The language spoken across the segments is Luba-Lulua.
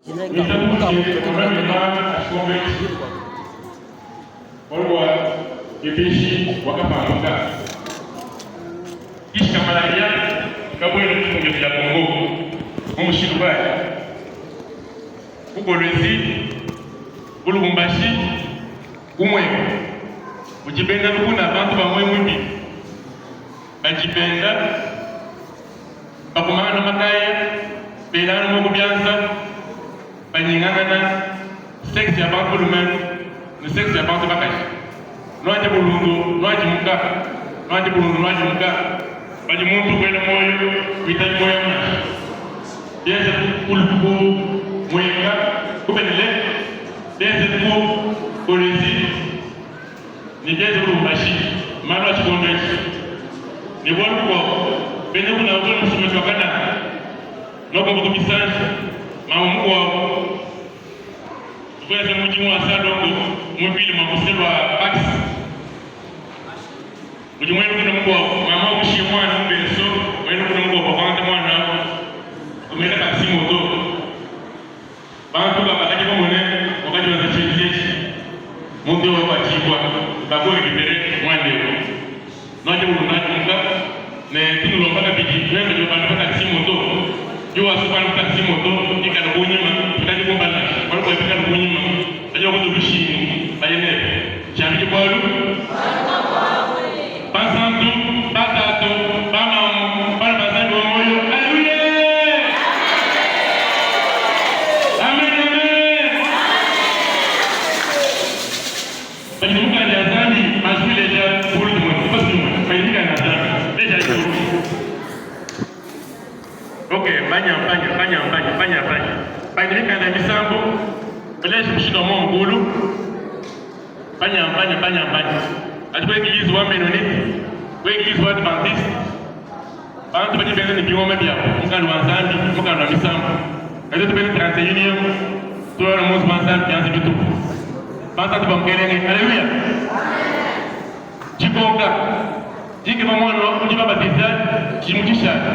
Bualu bua Ebeji wakapanduka kishi ka malaria kabuela mu ditunga dia Congo mu mushindu kayi? Ku Kolwezi, ku Lubumbashi, ku Mweka kudi bena lukuna bantu ba muoyo mubi badi benda bakumangana makaya, belangana muoyo ku bianza, banyengangana sexe ya bantu balume ne sexe ya bantu bakaji. Nuadi bulundu, nuadimuka, nuadi bulundu, nuadimuka. Padi muntu ukuela muoyo, kuitabi muoyo amu nansha. Bienze ku ku Mwenga, ku Benelec, bienze ku Kolwezi ne bienze ku Lubumbashi. Malu a tshikondo etshi. Ne bualu bukuabu, bena kuna bena musumba wa Kananga nokumvua ku bisanji mamu mukuabu uvua wenza mudimu wa salongo mu ville mua kuselua Pax. Udi muena lukuna mukuabu, mama mushiye muana mu berceau, muena lukuna mukuabu wakuangata muana au kumena taxi moto. Bantu bakadi bamone wakadi wenza tshintu etshi, muntu eu wakuatshibua, baku recuperer muana eu. Nuadi mulunda ne tunulomba kabidi nuenu badi babanda pa taxi moto, biwasa kubanda pa taxi moto ikala kunyima, kuikadi kumpala nansha, bualu bua bikala kunyima badi bakutua lushingu baye nebe. Tshiambidi bualu bansantu, batatu, bamamu, bana ba Nzambi wa muoyo. Aleluya! Amen, amen. Padi mukanda ya Nzambi majwi leja bulu dimue dipasu dimue padi mikanda ya Nzambi leja bulu. Ok, banya banya banya banya banya banya padi mikanda ya misambu leja mushindu wa muomu bulu banya banya banya banya adi ku eglise wa Mennonite ku eglise wa Adventiste bantu badi benza ne bingoma biabu mukanda wa Nzambi mukanda wa misambu kadi tubele 31 tuona muzu wa Nzambi bianza bitupu Batatu ba Mukelenge, aleluya! Dikonka dikeba muana wa udi babatiza tshidimu tshishale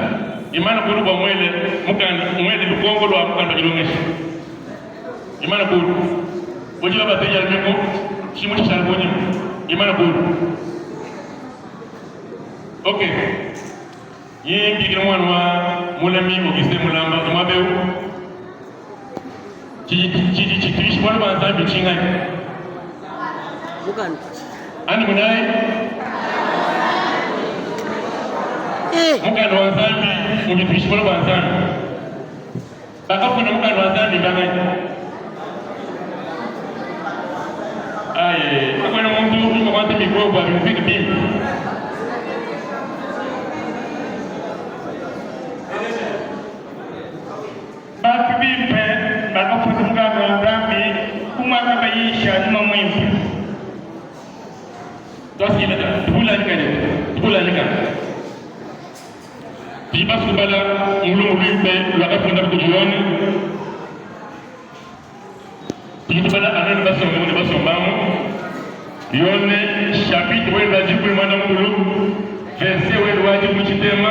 imana kulu bua muele mukanda muele lukonko lua mukanda wa dilongesha imana kulu udi babatiza lumingu tshidimu tshishale kunyima imana kulu ok yimbikila muana wa mulami Augustin Mulamba muaba eu Tshidi tshituisha bualu bua Nzambi tshinganyi? Ani munayi mukanda wa Nzambi udi tuisha bualu bua Nzambi. Bakafunda mukanda wa Nzambi mbanganyi? Aye, kakuena muntu udi mua kuangata mikro bua bimufike bimpe. Bantu bimpe bakafunda mukanda wa Nzambi bu muakabayisha Nyuma Muimpe. Tudi basue kubala mu lumu luimpe luakafunda kudi Yone. Tudi tubala anu basombe ne basombamu. Yone chapitre wenu wa dikumi muanda mukulu verset wenu wa dikumi tshitema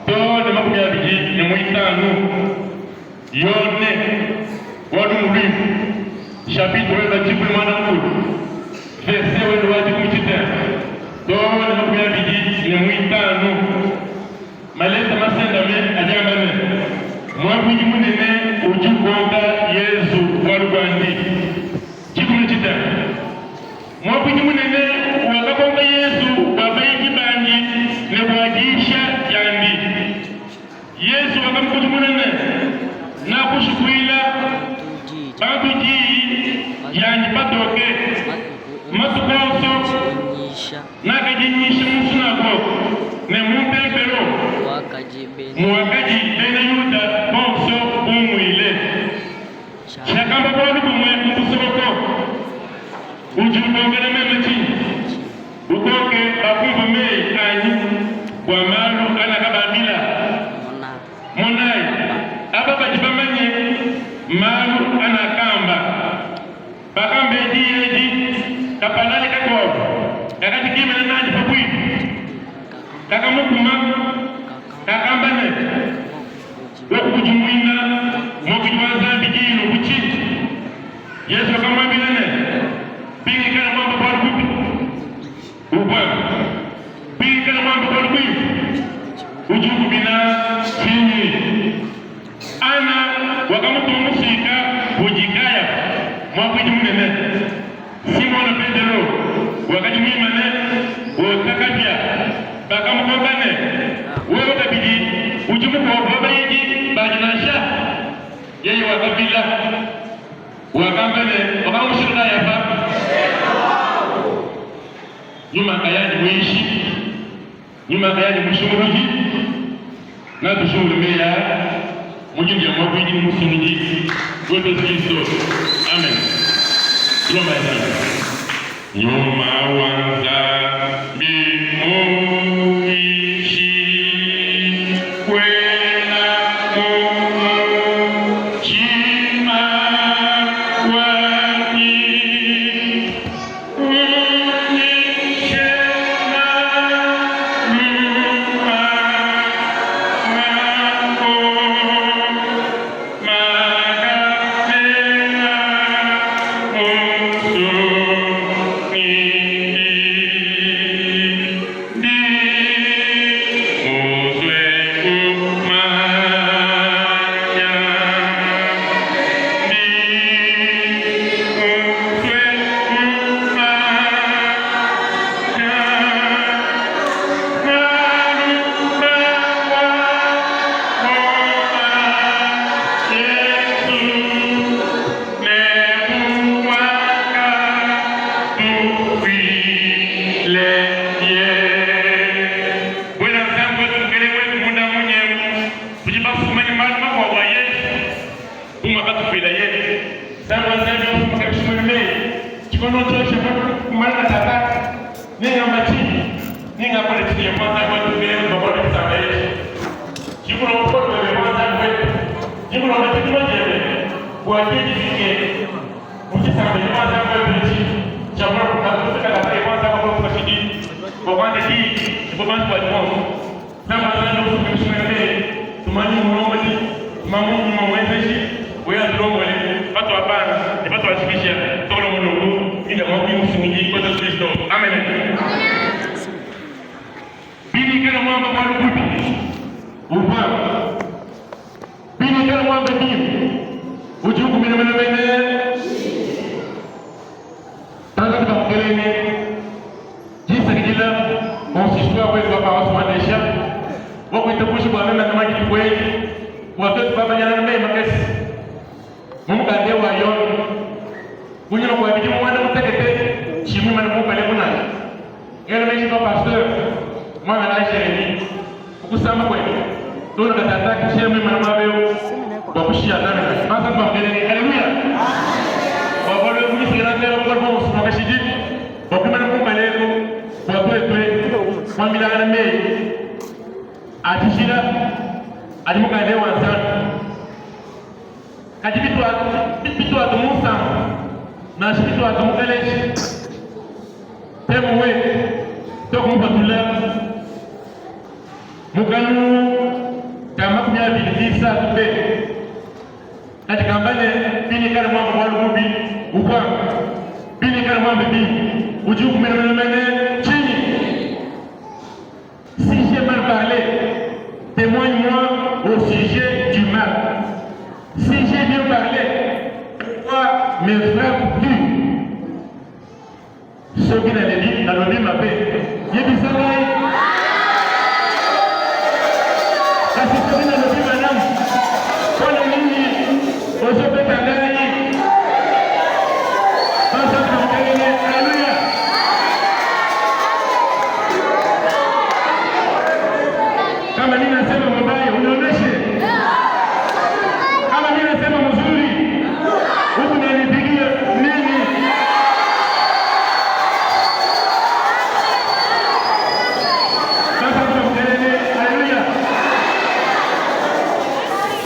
too ne 25. Yone wa lumu luimpe chapitre wenu wa dikumi muanda mukulu verset wenu wa dikumi tshitema too ne 25. Maleta masendame adi amba ne, Muakuidi munene udi ukonka Yezu bualu buandi. Tshikumi tshitema, muakuidi munene wakakonka Yezu bua bayidi bandi ne bua diyisha diandi. Yezu wakamukudimuna ne, Nakushukuila bantu diyi dianyi patoke matuku onso. Nakadi nyisha mu nsunagoga ne mu ntempelo, muakadi Bena Yuda bonso bunguile. Tshiakamba bualu bumue mu busokoko. Udi ukonkela meme tshinyi? Ukonke bakumvua mei anyi bua malu anakabambila. Monai, aba badi bamanye malu anakamba. Pakamba diyi edi, kapalale kakuabu kakadi kimana nandi pabuipi kakamukuma, kakamba ne, Wakukudimuina muakuidi wa Nzambi diyi. Yesu wakamwambila ne, Bingikala muambe bualu bubi, ubuambe. Bingikala muambe bualu buimpe, udi ukumina tshinyi? Ana wakamutuma musuika kudi Kayafa, muakuidi munene. Simona Petelo wakadi muimane wota kapia. Bakamukonka ne, Wewe kabidi udi mukuabu wa bayidi bandi nansha? Yeye wakavila, wakamba ne, Wakamushindu Kayafa? Nyuma nkayandi muyishi, nyuma nkayandi mushunguluji, natushungule meyi aa mu dina dia muakuidi ne musungidi wetu Yesu Kristo. Amen. Tulomba Nzambi. Nyuma wa Nzambi muyishi, kwena mu mutshima wanyi. Tudi bafumanye malu makuabu a Yezu bu muakatufuilaye. Nzambi wa Nzambi wa mukabishimue meyi tshikondo tshiosha kumana na tata nengamba tshinyi nengakole tshinyi mwa Nzambi wetu mukelenge bakole bisamba Yesu jikulomba bebe mwa Nzambi wetu jikulomba tshitupa tshiebe bua didifike mu tshisamba tshia mwa Nzambi wetu etshi tshia kufika kata mwa Nzambi wa kashidi bua kuanza diyi bua bantu badi bonso Nzambi wa Nzambi tumanye mulombodi tumamu mwenzeji uya tulombole patuabanga ne patuashikisha tolomolongo inda mwakuimusungidi kwa Yesu Kristo. Amen. Binikala mwamba bwalu bubi uvwa binikala mwamba bibi udi ukumina menemene tanzania mukelenge Disakidila konsistoire wetu wa paroisse Mwandesha bua kuitabuja bua meme ne dituku edi bua tuetu babanyangana meyi makese mu mukanda wa Yone kunyima kua bidimu muanda mutekete tshimumane kumpala kunana ngela meji pa pasteur mwana na Jeremie kukusamba kuebe tona katata kishia mwimana muaba eu bua kushiya nzambi naye bansantu ba mukelenge haleluya bua bualu ebu disikila ntela bukole buonso bua kashidi bua kuimana kumpala eku bua tuetu kuambilangana meyi a tshijila adi mukanda wa Nzambi kadi bituatu mu nsambu nansha bituatu mu kaleji temu wetu tokumupatula mukanu ka 23 be kadi kamba ne binikale muambe bualu bubi ukwamba binikale muambe bibi udi ukumenemenemene tshinyi si j'ai mal parlé témoigne-moi au sujet du mal si j'ai bien parlé pourquoi me frappes-tu Soki nalobi nalobi mabe, yebisa ngai. Kasi soki nalobi malamu, mpo na nini ozobeta ngai? Bansantu na Mokelenge, aleluya! Kama mimi nasema mabaya, unionyeshe. Kama mimi nasema mzuri, huku nanipigia nini? Sasa tunakuelele, haleluya.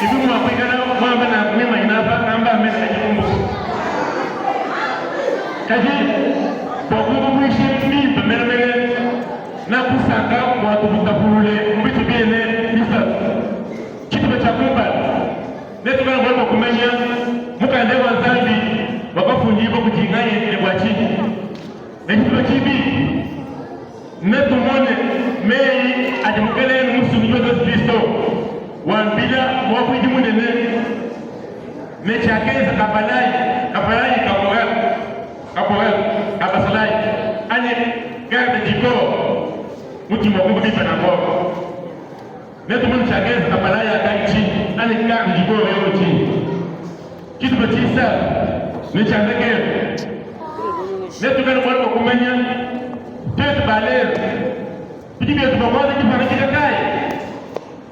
Ivi mwakwikala mwamba na mwima inapa namba amene ajikumbu. Kadi bua kumvuishe bimpe menemene nakusanka bua tubutapulule mu bitu biene bisatu. Tshitupa tshia kumpala, netukale bua kumanya mukanda wa Nzambi. kudingaye ne bua tshinyi? Ne tshitupa tshibidi, netumone meyi adi Mukelenge Musungidi wetu Yesu Kristo wambila muakuidi munene ne tshiakenza kabalayi kabalayi kaporel kaporel ka basalayi anyi garde du corps mutshima wa kumva bimpe nanku. Netumone tshiakenza kabalayi aka ntshinyi anyi garde du corps eu ntshinyi. Tshitupa tshisatu ne tshia ndekelu, netuikale bualu bua kumanya tuetu ba lelu tudi bietu bua kuangata dipangadika kayi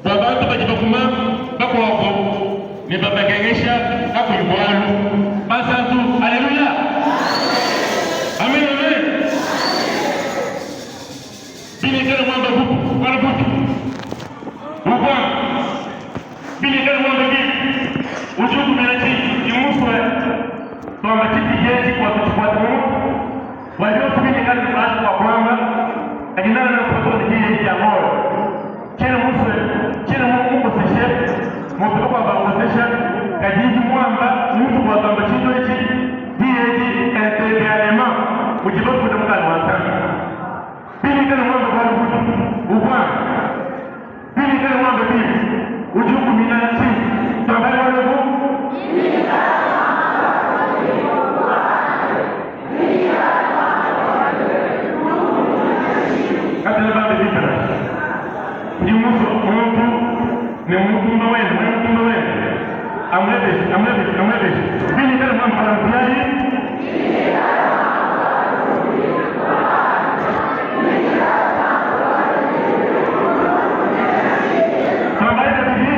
bua bantu badi bakuma bakuabu ne babakengesha kakuyi bualu. Bansantu, aleluya! Amen, amen. Binikale muamba bubi, bualu bubi buvua binikale muamba bibi, udi utumina tshinyi? Ndi musue tuamba tshipidi etshi bua tutshikuate mu mutu bua bionso binikale ne bualu bua kuamba, kadi nangananga kupatula ne diyi edi dia muoyo. Tshiena musue, tshiena mukoseshe muntu bakuabu bankosesha, kadi ndi muamba mutu bua tuamba tshintu etshi, diyi edi integralement mudi bafunda mukanda wa Nzambi. Biwikala muambe bualu bubi, ubuambe. Biwikala muambe bimpe, udi ukumina tshinyi? Tuambayi bualu ebu. Katuena bambe bimpe nansha. Ndi musue muntu ne mutumba wende, muena mutumba wende amuebeje, amuebeje, amuebeje. Biwikala muambe bualu bubi, Tuambayi kabidi.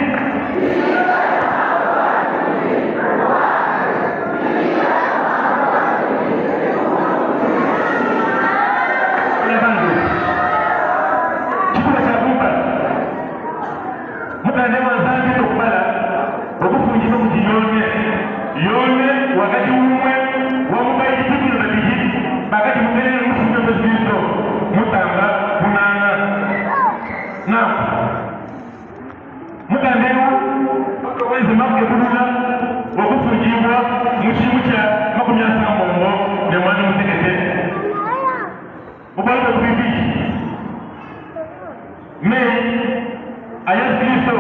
Tshitupa tshia kumpala, mukanda wa Nzambi tokubala wakufundibua kudi Yone. Yone wakadi umue wa mu bayidi 12 bakadi Mukelenge Mufuki Yesu Kilisto mutamba kunanga. Nanku mukanda eu wakawenza makebulula wakufundibua mu tshidimu tshia 98. Mu bualu bua buibidi, meyi a Yezu Kristo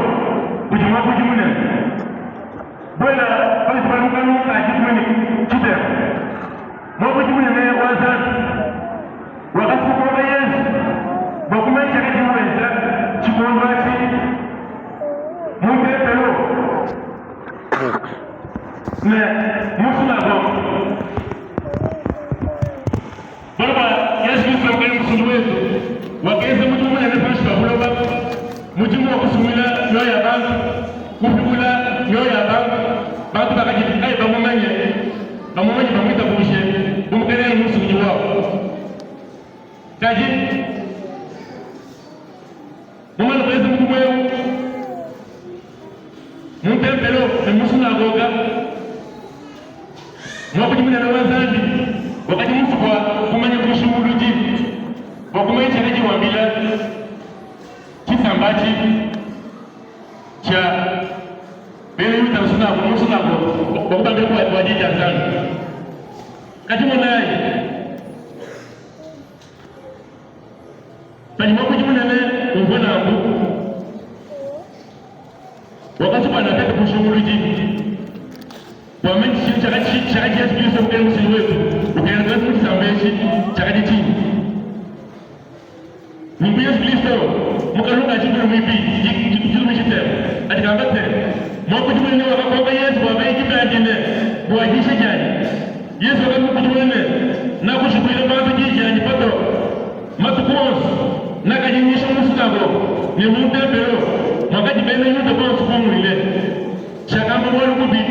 kudi muakuidi munene buena patudi tubala mu kanungu ka dikumi ne tshitema. Muakuidi munene wa Nzambi wakasukuluka Yezu bua kumanya tshiakadiye wenza tshikondo atshi mu ntempelo ne mu sunagoga. Bualu bua Yezu Kristo Mukalenge Mufundi wetu wakenza mudimu munene panshi pa buloba, mudimu wa kusunguila mioyo ya bantu, kupikula mioyo ya bantu, bantu bakadi kayi bamumanye, bamumanye bamuitabuje bu Mukalenge Musungidi wabu. Kadi mumane kuenza mudimu eu mu ntempelo ne mu sunagoga, Muakuidi munene wa Nzambi wakadi musue bua kumanya bujinguludi bua kumanya tshiakadi wambila tshisamba atshi tshia bena Yuda mu nsunagoga bua kubambila bua di dia Nzambi. Kadi monayi, padi muakuidi munene umvua nanku, wakasua bua napete bujinguludi bua manya tshintu tshiakadi Yesu Kristo Mukelenge Musadidi wetu ukengela kuenza mu tshisamba etshi tshiakadi tshinyi. Nunku Yesu Kristo mu kalungu ka tshikulu muibidi tshikulu tshitema adi kamba se, muakuidi munene wakakonka Yesu bua bayidi bandi ne bua diyisha diandi. Yesu wakamukudimuna ne, Nakushibuila bantu diyi dianyi patoke matuku onso nakadi nyisha mu nsunagoga ne mu ntempelo muakadi bena Yuda bonso bunguile. Tshiakamba bualu bubi,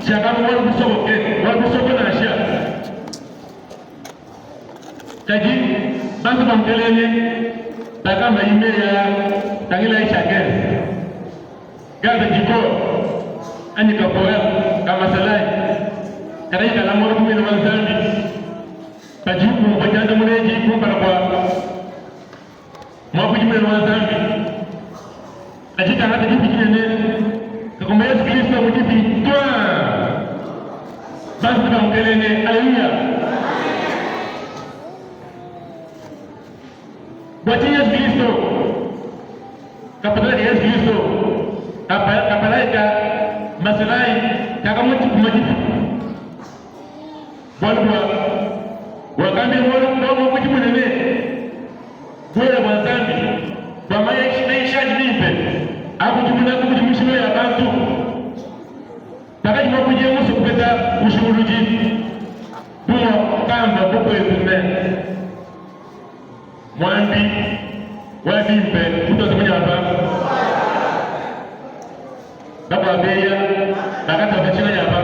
tshiakamba bualu busokoke, bualu busoko nansha. Kadi bantu ba mukelenge bakamba meyi aa, Tangilayi tshiakenza garde du corps anyi caporal ka masalayi kakadi kalambula ku muele wa Nzambi padiwu bumvua diandamuna edi kumpala kua muakuidi munene wa Nzambi. Kadi kangata dipi dinene kakuma Yesu Kristo mu dipi tua. Bantu ba Mukelenge, aleluya! Bua tshinyi Yezu Kilisto kapatala ka Yezu Kilisto kapalayi ka masalayi kakamutshikuma difu? Bualu bua wakambila muakuidi munene buela bua Nzambi bua mayisha mimpe akudimuna kukudimushilo ya bantu. Pakadi muakuidi eu musue kupeta bujinguludi bu muakamba kukuetu ne, Muambi wa bimpe mutoze munyapa, bakuabeya bakatamba tshinga nyapa.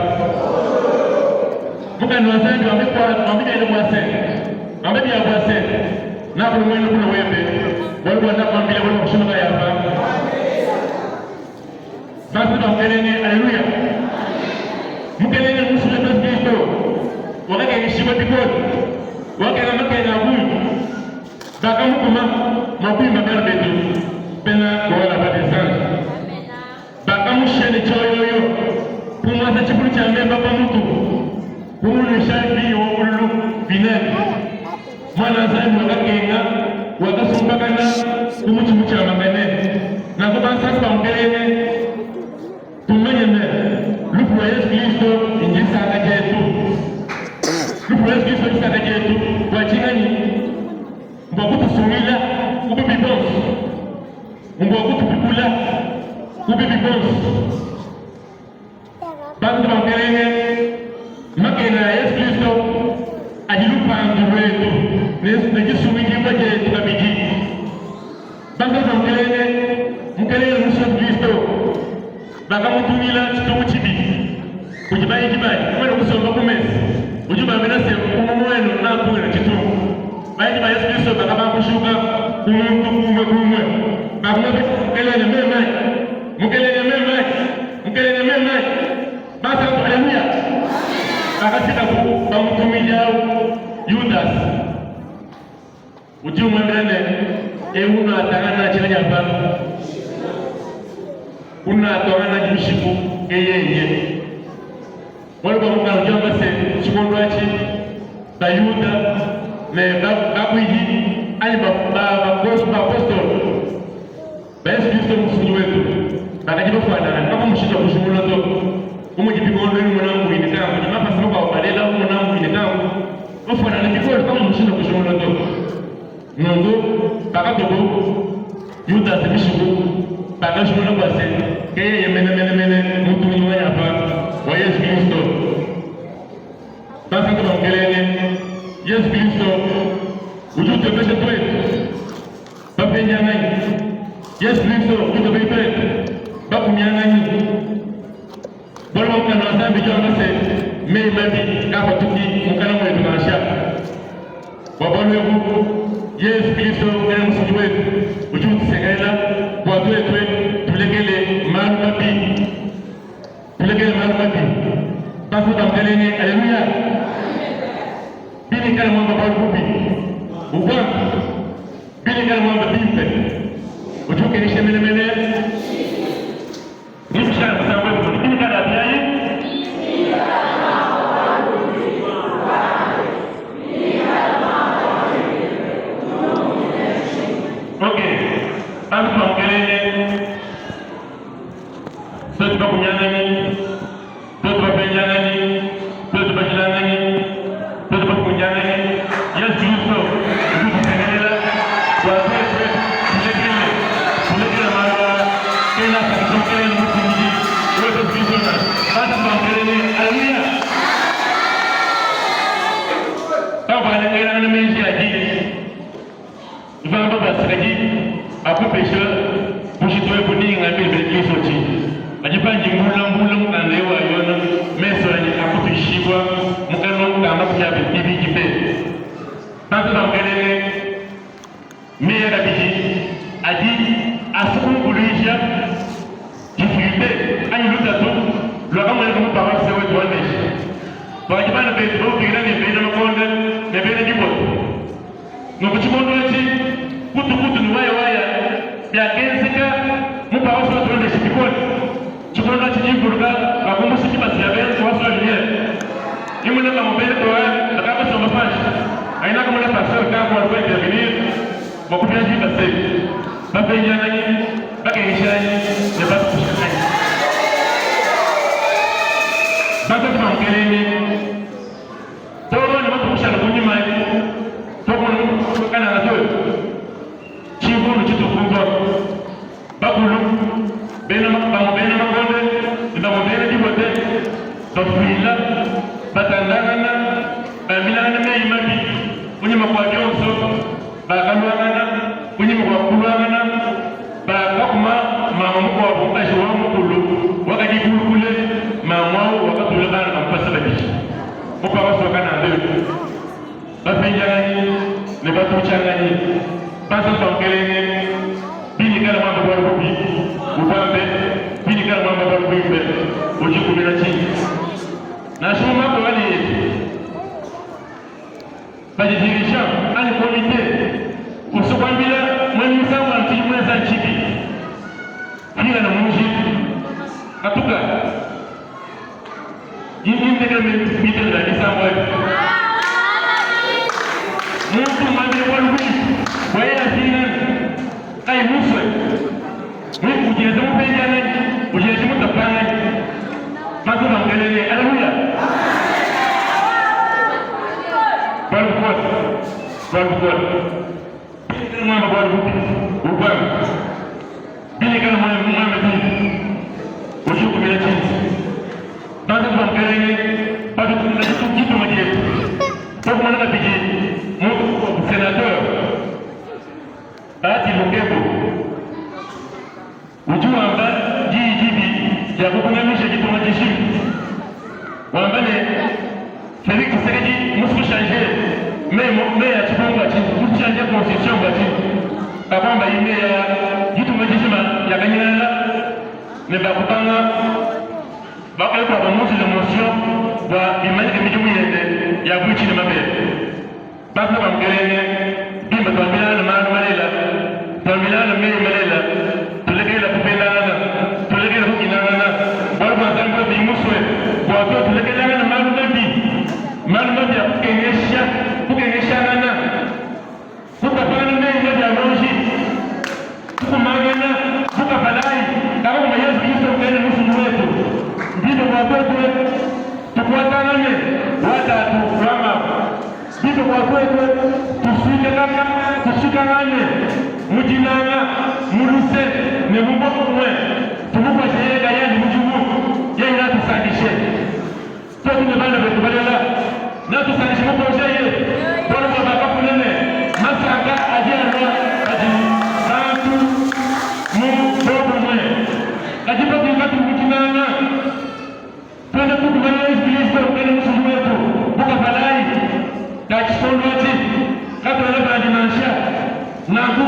Mukanda wa Nzambi wambi biende bua se, wambe bia bua se, nakulumuena lukuna webe, bualu bua nakuambila bualu bua kushimaka yapa. Bantu ba Mukelenge, aleluya! Mukelenge Musu Yesu Kristo wakakengeshibua bikole, wakenga makenga a bungi, bakamukuma mua kuimba bana betu bena Chorale La Voix des Anges, bakamushiya ne tshioyoyo, kumuasa tshifulu tshia mbemba pa mutu, kumunuisha mvinyo wa bululu vinaigre. Mwana Nzambi wakakenga, wakasumbakana ku mutshi mutshiamakane. Nanku bansantu ba Mukelenge, tumanye ne, lufu lua Yesu Kilisto ndisanka dietu. Lufu lua Yesu Kilisto ndisanka dietu bua tshinganyi? Mbua kutusungila ku bubi bonso, mbua kutupikula ku bibi bonso. Bantu ba Mukelenge, makenga a Yesu Kilisto adi lupandu luetu ne disungidibua dietu kabidi. Bantu ba Mukelenge, Mukelenge Yesu Kilisto bakamutungila tshitungu tshibi kudi bayidi banyi kumana kusomba ku mesa udi ubambila se umue muenu nankungila tshitungu. Bayidi ba Yesu Kilisto bakabanga kushuka ku muntu kumue kumue bakumue Mukelenge meme Mukelenge meme Mukelenge meme basantu aleluya bakafika ku bamutumidi au Yudasi udi umuambila ne eu unatangana tshina nya panu unatangana mishiku eyeye bualu bua mukanda udi wamba se tshikondo atshi bayuda ne bakuidi anyi bapostolo Ba Yesu Kristo Mufuki wetu bakadi bafuanangane kakumushindu wa kujingulula to. Bu mudi bikondo ebi umona mbuine kanku ne mapasa makuabu balela umona mbuine kanku bafuanangane bikole kakumushindu wa kujingulula to. Nunku pakatuku Yudase mishiku bakajingulula bua se ke yeye mene mene mene mutungi wa yapa wa Yesu Kristo. Basanto ba Mukelenge Yesu Kristo udi utupesha tuetu Bapendianganyi, Yesu Kristo udi utupesha tuetu bakumianganyi. Bualu bua mukanda wa Nzambi udi wamba se, meyi mabi kaapatuki mukana muetu nansha. Bua bualu ebu, Yesu Kristo Mukelenge Musungidi wetu udi utusengelela bua tuetu tulekele malu mabi, tulekele malu mabi. Bantu ba Mukelenge, aleluya! Binikala muamba bualu bubi, ubuambe. Binikala muamba bimpe, udi ukengesha menemene. Nikushale musangu wetu binikala biayi. Ok, bantu ba Mukelenge, tuetu bakunyanganyi, tuetu bapendianganyi, tuetu bajilanganyi, tuetu bakunyanganyi, Yesu Kristo udi utusengelela bua tuetu tulekele tulekele malu aa kena asankisha Mukelenge Musungidi wetu Yesu Kristo nansha. Bantu ba Mukelenge, aleluya! Pavua meji adi Nzambi basakadi akupesha bujitu ebu ningambile bena Kristo tshi kadi pandi mbula mbula mukanda eu wa Yona mesu anyi akutuishibua mukana mukanda kuya bibidi be bantu ba Mukelenge meya kabidi adi asukunkuluisha difficulté anyi lutatu luakamueneka mu paroisse wetu wa Ndeshi badi bana betu baubikila ne bena makonde ne bena diboto. Nunku tshikondo etshi kutukutu ne wayawaya biakenzeka mu paroisse wa Tulondeshi bikole. Tshikondo atshi dimvuluka bakumbusha bibasi bia bena wa Soeur Lumiere. Bamue bena chorale bakabasomba panshi. Anyi nakamona pasteur kampanda uvua intervenir bua kupia se, bapendianganyi, bakengeshanganyi ne batupishanganyi. Batatu ba Mukelenge too ne matuku kushala kunyima eku, tuakumona mu Kananga to tshimvundu tshitukumvua bakulu bena bamue bena makonde ne bamue bena dibote bafuila batandangana bambilangana meyi mabi kunyima kua bionso bakaluangana kunyima kua kuluangana bakakuma mama mukuabu mukaji wa mukulu wakadi kulu kule mamu au wakatula bana bampasa babidi mupakasoka kanambe Bapendianganyi ne batutshianganyi, bansantu ba Mukelenge, binikala muamba bualu bubi, ubuambe, binikala muamba bualu buimpe, udikumina tshinyi? Nansha mu mako adi etu, padi dirigeant anyi komite usua kuambila muena musambu wa tshidi muenza ntshibi, pingana mu njila, katuka. Muntu muambile bualu bubi bua yeye apingane kayi musue, udienze mupendianganyi, udienze mutapanganyi. Bantu ba Mukelenge, aleluya! Bualu bukole, bualu bukole. Muamba bualu bubi, ubuambe. Binikala muambe bimpe, udi ukumina tshinyi? Bantu ba Mukelenge batutumina ditunga dietu, tuakumona kabidi muntu mukuabu senateur Bahati Lukwebo udi wamba diyi dibi dia kubungamija ditunga dijima, wamba ne Felix Tshisekedi musue kuchanger meyi a tshibungu atshi, musue kuchanger constitution bua tshinyi? Pakuamba yi meyi aa, ditunga dijima diakanyingalala ne bakubanga bakaya kuaba muzuile motion bua bimanyike midimu yende ya buitshi ne mabele. Bantu ba Mukelenge, bimpe tuambilangane malu malela, tuambilangane meyi malela, tulekele kupendangana, tulekele kukinangana, bualu bua Nzambi wetu musue bua tuetu tulekelangane malu mabi, malu mabi a kukengesha, kukengeshangana, kutapangana meyi mabi a luonji, kukumangana bu kapalayi kakakuma Yezu Kristo Mukelenge Musungidi wetu. Mbimpe bua tuetu tukuatangane wa tatu wa mamu. Bimpe bua tuetu tusuikangane mu dinanga, mu luse ne mu buobumue, tumukuatshishe yeye nkayende mudimu, yeye neatusankishe. Tuetu ne bana betu balela, neatusankishe mu proje yetu, bualu bua bakafunda ne, masanka adi alua padi bantu mu buobumue. Kadi patudi katuyi mu dinanga, Tuenda tukuma Yezu Kilisto mukena musulu wetu bu kafalayi ka tshikondo atshi, katuena bandi nansha nanku.